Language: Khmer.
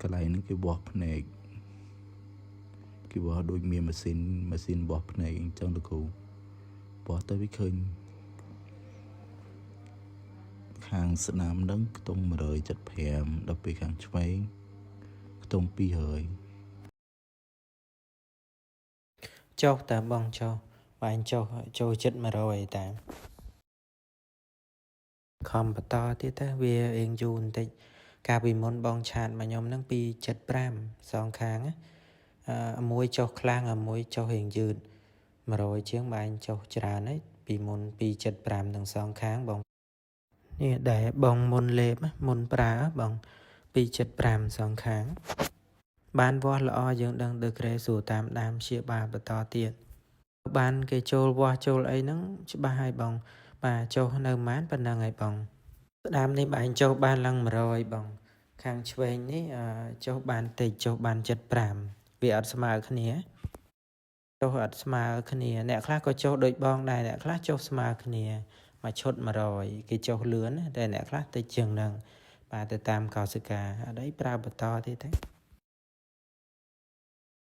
កន្លែងហ្នឹងគេវាស់ភ្នែកគេវាស់ដូចមានម៉ាស៊ីនម៉ាស៊ីនវាស់ភ្នែកអញ្ចឹងលោកគ្រូវាស់ទៅវាឃើញខាងស្ដាំហ្នឹងខ្ទង់175ដល់ពេលខាងឆ្វេងខ្ទង់200 ចុះតាបងចុះបែងចុះចូលចិត្ត100តាខំបន្តទៀតទៅវាអៀងយូរបន្តិចកាលពីមុនបងឆាតមកខ្ញុំហ្នឹង275សងខាងណាអឺមួយចុះខ្លាំងមួយចុះរៀងយឺត100ជាងបែងចុះច្រើនហើយពីមុន275ទាំងសងខាងបងនេះដែលបងមុនលេបមុនប្រើបង275សងខាង បានវាស់ល្អយើងដឹងដឺក្រេសួរតាមដានព្យាបាលបន្តទៀតបានគេចូលវាស់ចូលអីហ្នឹងច្បាស់ហើយបង បាទចុះនៅម៉ានប៉ុណ្ណឹងហើយបងស្ដាមនេះបែងចុះបានឡើង100បង ខាងឆ្វេងនេះចុះបានតិចចុះបាន75វាអត់ស្មើគ្នាចុះអត់ស្មើគ្នាអ្នកខ្លះក៏ចុះដូចបងដែរអ្នកខ្លះចុះស្មើគ្នាមួយឈុត100គេចុះលឿនតែអ្នកខ្លះតិចជាងហ្នឹងបាទទៅតាមកោសិកាអត់អីប្រើបន្តទៀតទេ